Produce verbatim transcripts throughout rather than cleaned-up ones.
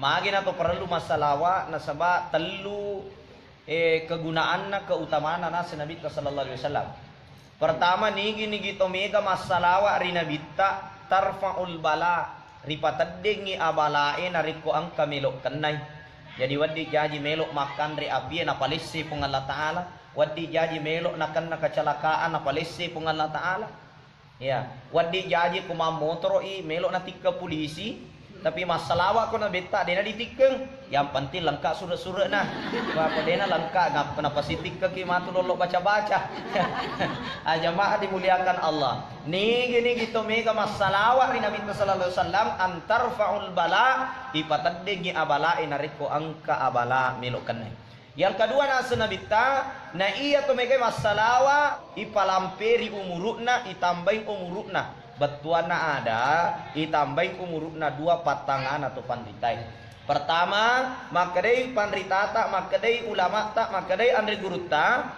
Magi na to parellu massalawa, nasaba tellu, eh, kegunaanna, keutamana naseng Nabitta sallallahu alaihi wasallam. Pertama, nigi-nigi to mega massalawa ri Nabitta, tarfaul bala, ripateddengngi abalae narekko engka melo kennai. Jadi, wedding jaji melo makkanre apie napalesse Puang Allah Taala, wedding jaji melo nakenna kecelakaan napalesse Puang Allah Taala. Iya, wedding jaji ko mammotoro'i, melo natikka polisi, tapi massalawa ko Nabitta, dena ditikkeng. Yang penting lengkap sure-sure'na. Apa dena lengkap, ngap-, napasitikkaki matu lollo baca-baca. Ah, jamaah dimuliakan Allah. Nigi-nigi to mega massalawa ri Nabitta sallallahu alaihi wasallam, antarfaul bala, ipateddengngi abalae narekko engka abala melo kennai. Yang kedua, naseng Nabitta, na iya to megai massalawa, ipalamperi umuru'na, itambai umuru'na. Bettuanna ada, itambai umuru'na dua pattangana to panritae. Pertama, makkedai panritata, makkedai ulamata, makkedai anre gurutta,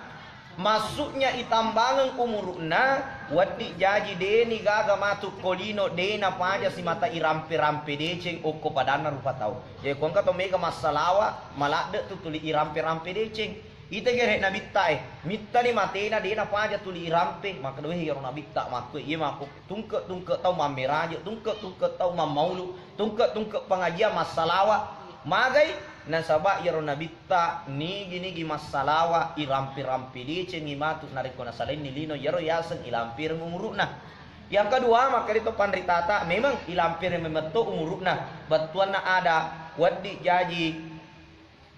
maksudnya itambangeng umuru'na, wedding jaji deni gaga matu ko lino, dena paja simata irampe-rampe deceng okko padanna rupa tau. Jadi, ko engka to mega massalawa, maladde tu tuli irampe-rampe deceng. Ita gere Nabitta e, mittani matena dena paja tuli irampe, maka doe iyaro Nabitta makku, iya makku tungke-tungke tau mammeraje, tungke-tungke tau mammaulu, tungke-tungke pengajian massalawa. Magai? Nasaba iyaro Nabitta nigi-nigi massalawa irampe-rampe decengi matu narekko nasalainni lino, iyaro yaseng ilampereng umuru'na. Yang kedua, makkeda to panritata, memang ilampereng memetto umuru'na. Bettuanna ada, wedding jaji,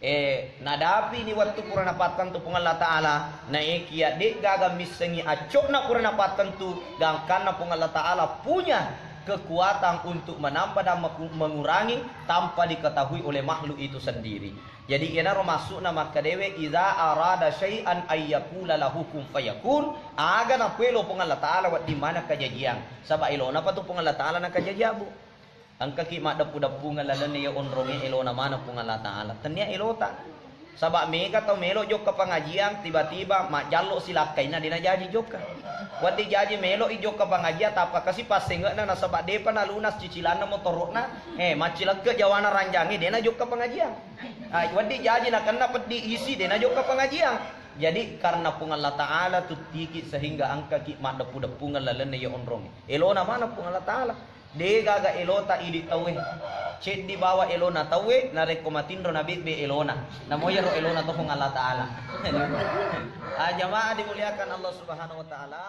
eh, nadapini wettu pura napattentu Puang Allah Taala, naekiya de'gaga missengi acco'na pura napattentu, gangkanna Puang Allah Taala punya kekuatan untuk menambah dan meku-, mengurangi tanpa diketahui oleh makhluk itu sendiri. Jadi, iyanaro maksudna makkedae, "Idza arada syai'an ayyakula lahu kun fayakun," aga napuelo Puang Allah Taala wedding maneng kajajiang. Saba elona patu Puang Allah Taala nakajajiang, Bu. Engkaki maddeppu-deppungeng lalenna iya onrongnge elona maneng Puang Allah Taala. Tennia elota. Saba mega tau melo jokka pengajian, tiba-tiba majjallo silakkainna dena jaji jokka. Wedding jaji melo i jokka pengajian, tappa kasi passenge'na nasaba depa nalunas cicilanna motoro'na, eh, maccilekke jawana ranjangnge dena jokka pengajian. Ah, wedding jaji nakenna peddi isi, dena jokka pengajian. Jadi, karena Puang Allah Taala tuttiki sehingga engkaki maddeppu-deppungeng lalenna iya onrongnge. Elona maneng Puang Allah Taala. Degaga elota idi tauwe. Ceddi bawa elona tauwe, narekko matinro nabebbe elona. Namo iyaro elona to Puang Allah Taala. Ah, jamaah dimuliakan Allah Subhanahu wa Taala.